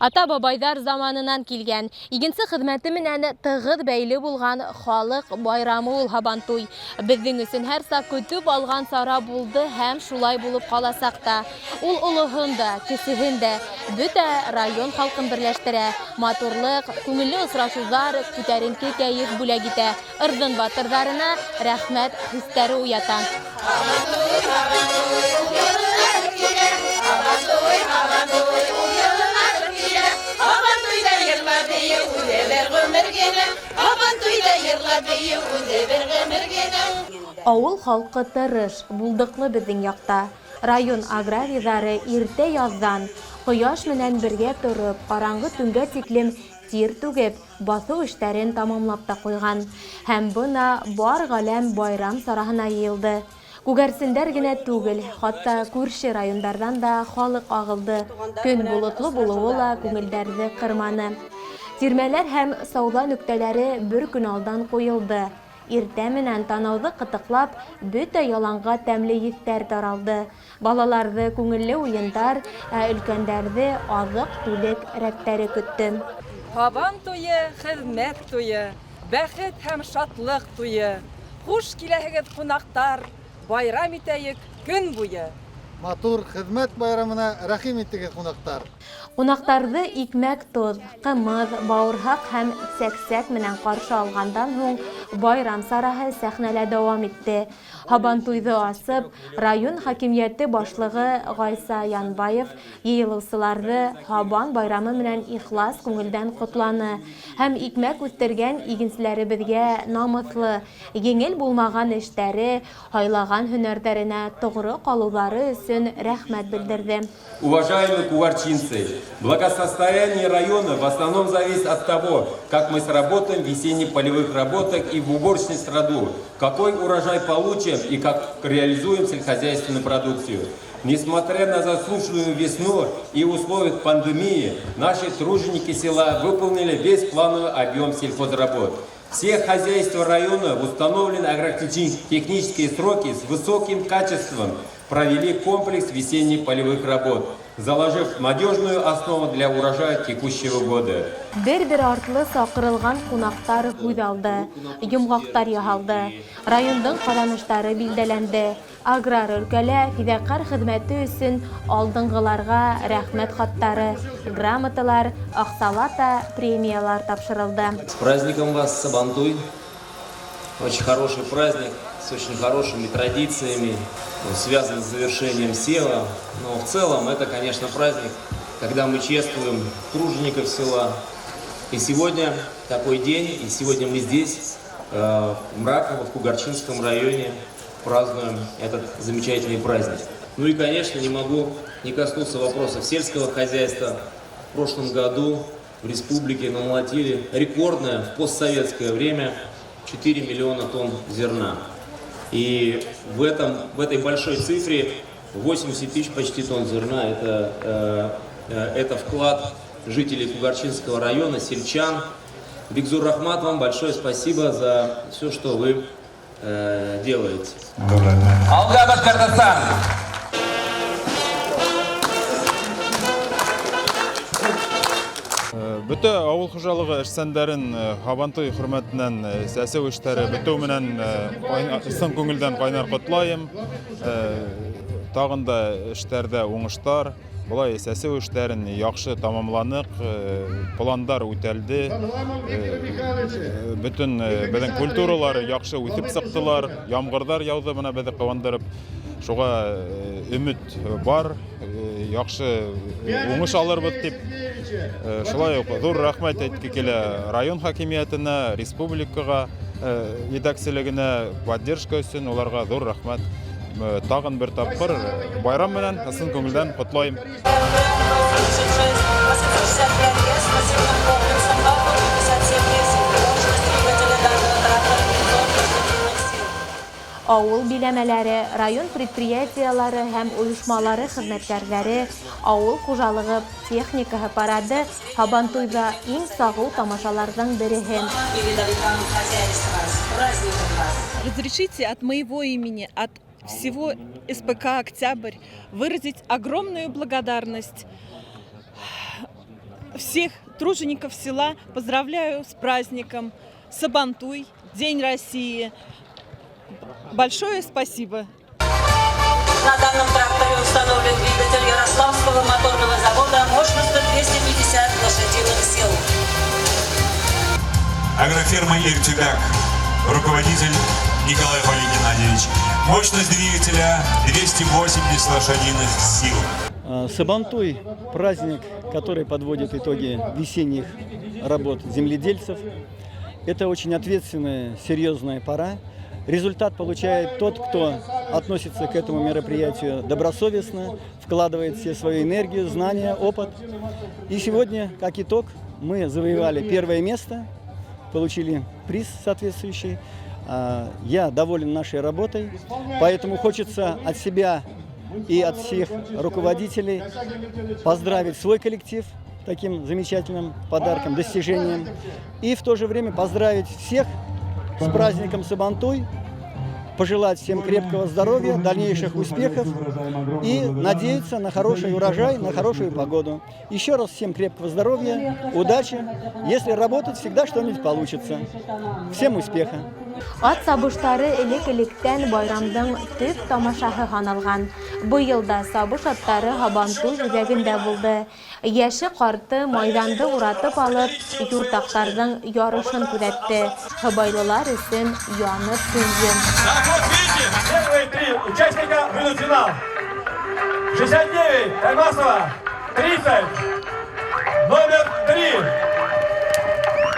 Ата-бабайҙар заманынан килгән, игенсе хеҙмәте менән тығыҙ бәйле булған халыҡ байрамы ул Һабантуй. Беҙҙең өсөн һәр саҡ көтөп алған сара булды һәм шулай булып ҡаласаҡ та. Ул олоһон да, кесеһен дә, бөтә район халҡын берләштерә, матурлыҡ, күңелле осрашыуҙар, күтәренке кәйеф бүләк итә, Ырҙын батырҙарына рәхмәт хистәре уята. Һабантуй, һабантуй, ул елына бер килә. Һабантуй, һабантуй, ул елына бер килә. Һабантуйҙа йырла бейеү үҙе бер ғүмер генә. Һабантуйҙа йырла бейеү үҙе бер ғүмер генә. Авыл халкы тырыш, булдыклы безнең якта. Район аграрийҙары иртә яздан, кояш менән бергә торып, караңгы төнгә тиклем тир түгеп, баҫыу эштәрен тамамлап та куйган. Һәм бына бар галәм байрам сараһына йыйылды. Күгәрсендәр генә түгел, хатта күрше райондарҙан да халыҡ ағылды. Көн болотло булыуы ла күңелдәрҙе ҡырманы. Тирмәләр һәм сауҙа нөктәләре бер көн алдан ҡуйылды. Иртә менән танауҙы ҡытыҡлап, бөтә яланға тәмле еҫтәр таралды. Балаларҙы күңелле уйындар, ә өлкәндәрҙе аҙыҡ-түлек рәттәре көттө. Һабан туе, хеҙмәт туе, бәхет һәм шатлыҡ туе. Хуш киләһегеҙ, ҡунаҡтар, байрам итәйек көн буе. Матур хеҙмәт байрамына рәхим итегеҙ, ҡунаҡтар! Ҡунаҡтарҙы икмәк-тоҙ, ҡымыҙ, бауырһаҡ һәм сәксәк менән ҡаршы алғандан һуң байрам сараһы сәхнәлә дауам итте. Һабантуйҙы асып, район хакимиәте башлығы Гайса Янбаев йыйылыусыларҙы Һабан байрамы менән ихлас күңелдән ҡотланы һәм икмәк үҫтергән игенселәребеҙгә намыҫлы, еңел булмаған эштәре, һайлаған һөнәрҙәренә тоғро ҡалыуҙары өсөн рәхмәт белдерҙе. Уважаемые кугарчинцы, благосостояние района в основном зависит от того, как мы сработаем в весенних полевых работах и в уборочной страду, какой урожай получим и как реализуем сельскохозяйственную продукцию. Несмотря на засушливую весну и условиях пандемии, наши труженики села выполнили весь плановый объем сельхозработ. Все хозяйства района в установленные агротехнические сроки с высоким качеством провели комплекс весенних полевых работ, заложив надежную основу для урожая текущего года. Бер-бер артлы саҡырылған ҡунаҡтар һүҙ алды, йомғаҡтар яһалды, райондың ҡаҙаныштары билдәләнде, аграр өлкәлә фиҙаҡәр хеҙмәте өсөн алдынғыларға рәхмәт хаттары, грамоталар, аҡсалата премиялар тапшырылды. С праздником вас, Сабантуй! Очень хороший праздник, с очень хорошими традициями, он связан с завершением сева. Но в целом это, конечно, праздник, когда мы чествуем тружеников села. И сегодня такой день, и сегодня мы здесь, в Мраково, в Кугарчинском районе, празднуем этот замечательный праздник. Ну и, конечно, не могу не коснуться вопросов сельского хозяйства. В прошлом году в республике намолотили рекордное в постсоветское время 4 миллиона тонн зерна. И в этой большой цифре 80 тысяч почти тонн зерна – это вклад жителей Кугарчинского района, сельчан. Бик ҙур рәхмәт, вам большое спасибо за все, что вы делаете. Алға, Башҡортостан! Бөтә ауыл хужалығы эшсәндәрен Һабантуй хөрмәтенән сәсеү эштәре бөтөү менән ысын күңелдән ҡайнар ҡотлайым. Тағын да эштәрҙә уңыштар. Былай сәсеү эштәрен яҡшы тамамланыҡ, пландар үтәлде. Бөтөн беҙҙең культуралар яҡшы үҫеп сыҡтылар, ямғырҙар яуҙы бына беҙҙе ҡыуандырып. Шуға өмөт бар, яҡшы уңыш алырбыҙ тип. Шулай уҡ ҙур рәхмәт әйтке килә район хакимиәтенә, республикаға, етәкселегенә поддержка өсөн уларға ҙур рәхмәт. Тағын бер тапҡыр байрам менән ысын күңелдән ҡотлайым. 865 лет с массивным комплексом 2,57 мощность двигателя данного трактора 500 лошадиных сил. Ауыл биләмәләре, район предприятиелары һәм ойошмалары хеҙмәткәрҙәре, ауыл хужалығы техникаһы парады Һабантуйҙа иң сағыу тамашаларҙың береһе. Передовикам хозяйства. С праздником вас! Разрешите от моего имени, от всего СПК «Октябрь» выразить огромную благодарность Всех тружеников села поздравляю с праздником Сабантуй, День России. Большое спасибо. На данном тракторе установлен двигатель Ярославского моторного завода мощностью 250 лошадиных сил. Агрофирма «Иртюбяк». Руководитель Николай Валерий Геннадьевич. Мощность двигателя 280 лошадиных сил. Сабантуй – праздник, который подводит итоги весенних работ земледельцев. Это очень ответственная, серьезная пора. Результат получает тот, кто относится к этому мероприятию добросовестно, вкладывает все свою энергию, знания, опыт. И сегодня, как итог, мы завоевали первое место, получили приз соответствующий. Я доволен нашей работой, поэтому хочется от себя и от всех руководителей поздравить свой коллектив таким замечательным подарком, достижением. И в то же время поздравить всех с праздником Сабантуй, пожелать всем крепкого здоровья, дальнейших успехов и надеяться на хороший урожай, на хорошую погоду. Еще раз всем крепкого здоровья, удачи. Если работать, всегда что-нибудь получится. Всем успеха! Ат сабыштары элек-электән байрамдың төп тамашаһы һаналған. Быйыл да сабыш аттары Һабантуй үҙәгендә булды. Йәше ҡарты майҙанды уратып алып, юртаҡтарҙың ярышын күҙәтте. Һыбайлылар өсөн янып көйҙө. Так, вот видите, первые три участника выйдут в финал. 69, Таймасова, 30, номер 3.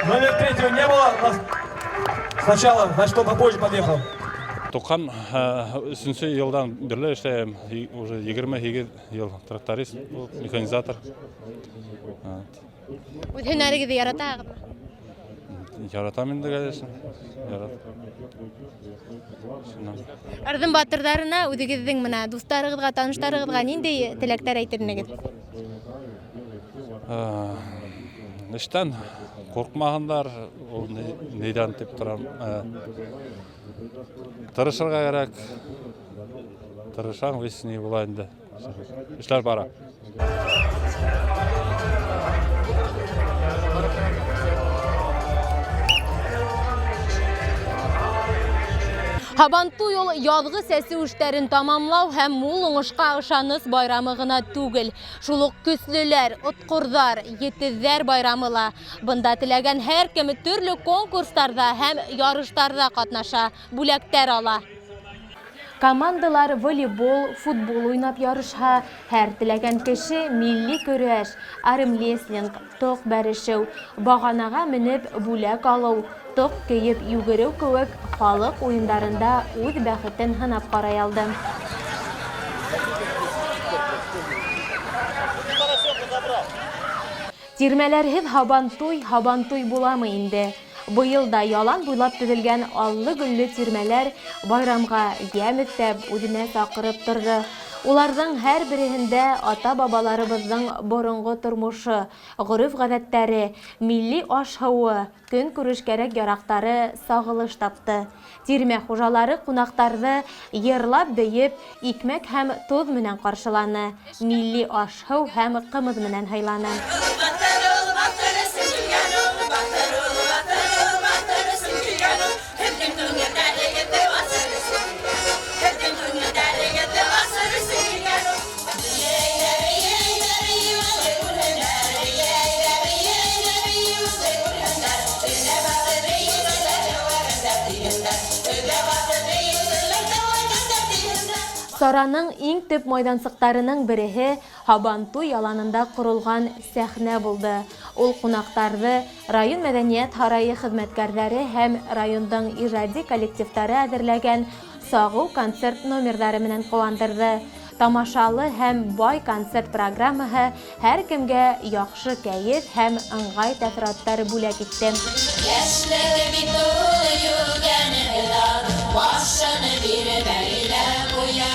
Номер третьего не было у нас сначала, значит, он попозже подъехал. 93 йылдан бирле эшләйем, уже 28 йыл тракторист булып, механизатор. Вот. Үҙ һөнәрегеҙҙе яратаһығыҙмы? Яратам инде, конечно. Ярат. Шунан. Ырҙын батырҙарына, үҙегеҙҙең мына дуҫтарығыҙға, таныштарығыҙға ниндәй теләктәр әйтер инегеҙ? Эштән ҡурҡмаһындар, ул нидән тип торам. Тырышырға кәрәк. Тырышһаң, весь ни була инде. Эшләр бара. Һабантуй ул яҙғы сәсеү эштәрен тамамлау һәм мул уңышҡа ышаныс байрамы ғына түгел. Шул уҡ көслөләр, отҡорҙар, етеҙҙәр байрамы ла. Бында теләгән һәр кем төрлө конкурстарҙа һәм ярыштарҙа ҡатнаша, бүләктәр ала. Командалар волейбол, футбол уйнап ярышһа, һәр теләгән кеше милли көрәш, армрестлинг, тоҡ бәрешеү, бағанаға менеп бүләк алыу, тоҡ кейеп йүгереү кеүек халыҡ уйындарында үҙ бәхетен һынап ҡарай алды. Тирмәләрһеҙ һабантуй, һабантуй буламы инде? Быйыл да ялан буйлап төҙөлгән аллы-гөллө тирмәләр байрамға йәм өҫтәп, үҙенә саҡырып торҙо. Уларҙың һәр береһендә ата-бабаларыбыҙҙың боронғо тормошо, ғөрөф-ғәҙәттәре, милли аш-һыуы, көнкүреш кәрәк-яраҡтары сағылыш тапты. Тирмә хужалары ҡунаҡтарҙы йырлап-бейеп, икмәк һәм тоҙ менән ҡаршыланы, милли аш-һыу һәм ҡымыҙ менән һыйланы. Сараның иң төп майҙансыҡтарының береһе Һабантуй яланында ҡоролған сәхнә булды. Ул ҡунаҡтарҙы район мәҙәниәт һарайы хеҙмәткәрҙәре һәм райондың ижади коллективтары әҙерләгән сағыу концерт номерҙары менән ҡыуандырҙы. Тамашалы һәм бай концерт программаһы һәр кемгә яҡшы кәйеф һәм ыңғай тәьҫораттар бүләк итте. Йәшлеге бит ул йүгәне башын бирмәй ҡуя.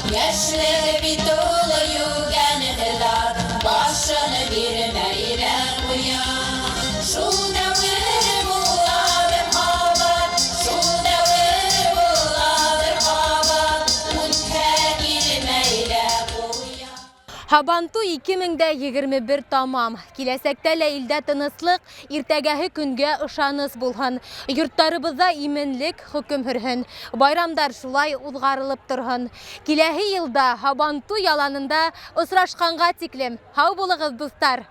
Йәшлеге бит ул йүгәне башын бирмәй ҡуя. Шул дәүер булалыр ҡабат, шул дәүер булалыр ҡабат, үтһә килмәй ҡуя. Һабантуй 2021 тамам. Киләсәктә лә илдә тыныслыҡ, иртәгәһе көнгә ышаныс булһын. Йорттарыбыҙҙа именлек хөкөм һөрһөн. Байрамдар шулай уҙғарылып торһон. Киләһе йылда Һабантуй яланында осрашҡанға тиклем. Һау булығыҙ, дуҫтар!